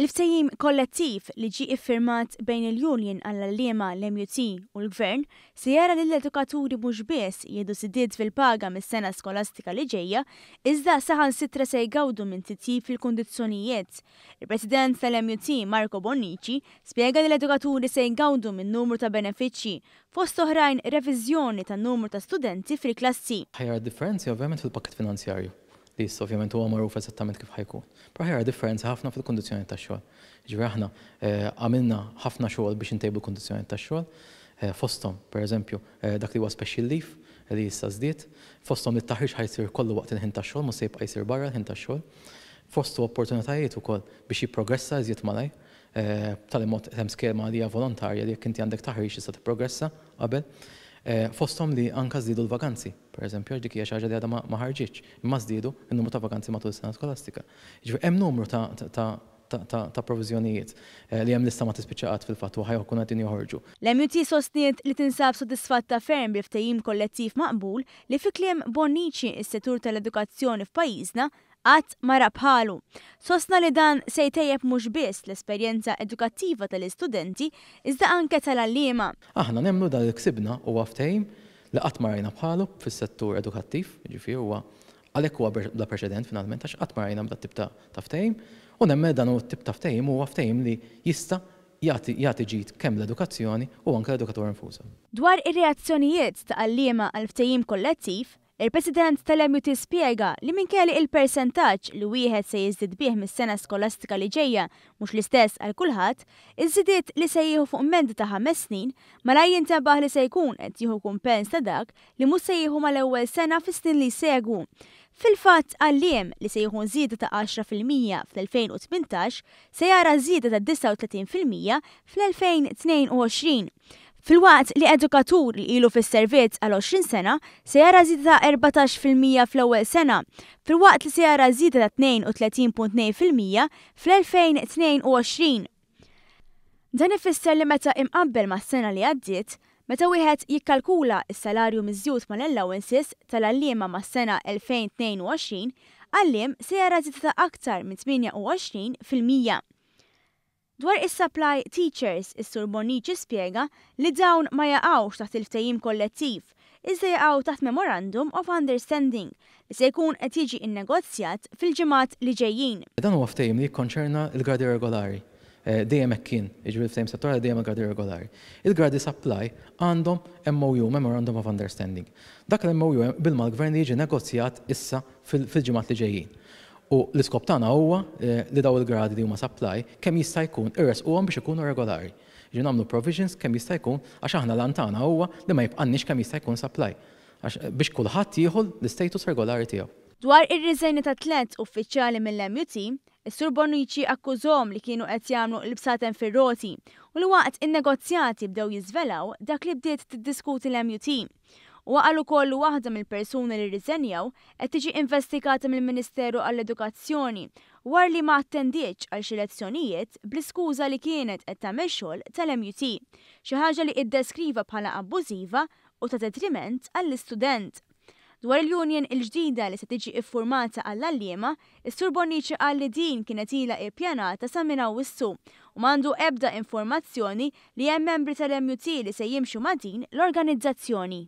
Il-ftehim kollettiv li ġie iffirmat bejn il-Union għall-Għalliema, l-MUT, u l-Gvern se jara lill-edukaturi mhux biss jieħdu żidiet fil-paga mis-sena skolastika li ġejja, iżda saħansitra se jgawdu minn titjib fil-kundizzjonijiet. Il-President tal-MUT, Marco Bonnici, spjega li l-edukaturi se jgawdu minn numru ta' benefiċċji, fost oħrajn reviżjoni tan-numru ta' studenti fil-klassi. Ħa jara differenzi ovvjament fil-pakkett finanzjarju li issa ovvjament huwa magħruf eżattament kif ħa jkun. Però ħa jara differenza ħafna fil-kundizzjoni tax-xogħol. Jiġifieri aħna għamilna ħafna xogħol biex intejbu l-kundizzjoni tax-xogħol. Fosthom, pereżempju, dak li huwa special leave li issa żdied, fosthom li t-taħriġ ħa jsir kollu waqt il-ħin tax-xogħol, mhux se jibqa' jsir barra l-ħin tax-xogħol. Fostu opportunitajiet ukoll biex jipprogressa iżjed malajr. B'tali mod hemm skema li hija volontarja li jekk inti għandek taħriġ tista' tipprogressa qabel. Fosthom li anke żdiedu l-vaganzi. Per eżempju, għax dik hija xi ħaġa li għadha ma ħarġitx, imma żdiedu n-numru ta' vaganzi matul is-sena skolastika. Jiġifieri hemm numru ta' ta' ta' ta' proviżjonijiet li hemm lista ma tispiċċa qatt fil-fatt u ħa jkunu qegħdin joħorġu. L-MUT sostniet li tinsab sodisfatta ferm bil-ftehim kollettiv maqbul li fi kliem Bonnici s-settur tal-edukazzjoni f'pajjiżna qatt ma ra bħalu. Sostna li dan se jtejjeb mhux biss l-esperjenza edukattiva tal-istudenti iżda anke tal-għalliema. Aħna nemmnu dan li ksibna huwa ftehim li qatt ma rajna bħalu fis-settur edukattiv, jiġifieri huwa għalhekk huwa bla preċedent finalment għax qatt ma rajna dat-tip ta' ftehim u nemmen li dan hu t-tip ta' ftehim huwa ftehim li jista' jagħti jagħti ġid kemm l-edukazzjoni u anke l-edukaturi nfushom. Dwar ir-reazzjonijiet ta' għalliema għall-ftehim kollettiv, il-President tal-MUT spjega li minkejja li il-persentaġġ li wieħed se jiżdied bih mis-sena skolastika li ġejja mhux l-istess għal kulħadd, iż-żidiet li se jieħu fuq medda ta' 5 snin malajr jintebaħ li se jkun qed jieħu kumpens ta' dak li mhux se jieħu mal-ewwel sena fis-snin li jsegwu. Fil-fatt, għalliem li se jieħu żieda ta' 10% fl-2018 se jara żieda ta' 39% fl-2022. Filwaqt li edukatur li ilu fis-servizz għal 20 sena se jara żieda ta' 14% fl-ewwel sena, filwaqt li se jara żieda ta' 32.2% fl-2022. Dan ifisser li meta imqabbel mas-sena li għaddiet, meta wieħed jikkalkula s-salarju miżjud mal-allowances tal-għalliema mas-sena 2022, għalliem se jara żieda ta' aktar minn 28%. Dwar is-supply teachers, is-Sur Bonnici spjega li dawn ma jaqgħux taħt il-ftehim kollettiv, iżda jaqgħu taħt Memorandum of Understanding li se jkun qed jiġi nnegozjat fil-ġimgħat li ġejjin. Dan huwa ftehim li jikkonċerna l-gradi regolari. Dejjem hekk kien, jiġifieri l-ftehim settorali dejjem għall-gradi regolari. Il-gradi supply għandhom MOU, Memorandum of Understanding. Dak l-MOU qbil mal-Gvern li jiġi negozjat issa fil-ġimgħat li ġejjin. U l-iskop tagħna huwa li dawn il-gradi li huma supply kemm jista' jkun iressquhom biex ikunu regolari. Jiġifieri nagħmlu provisions kemm jista' jkun għax aħna l-għan tagħna huwa li ma jibqalniex kemm jista' jkun supply. Għax biex kulħadd jieħu l-istatus regolari tiegħu. Dwar ir-riżenja ta' tliet uffiċjali mill-MUT, is-Sur Bonnici akkużhom li kienu qed jagħmlu l-bsaten fir-roti u li waqt in-negozjati bdew jiżvelaw dak li bdiet tiddiskuti l-MUT. Huwa qal ukoll li waħda mill-persuni li rriżenjaw qed tiġi investigata mill-Ministeru għall-Edukazzjoni wara li ma attendietx għal xi lezzjonijiet bl-iskuża li kienet qed tagħmel xogħol tal-MUT, xi ħaġa li iddeskriva bħala abbużiva u ta' detriment għall-istudent. Dwar il-union il-ġdida li se tiġi iffurmata għall-għalliema, is-Sur Bonnici qal li din kienet ilha ippjanata sa minn Awwissu u m'għandu ebda informazzjoni li hemm membri tal-MUT li se jimxu ma' din l-organizzazzjoni.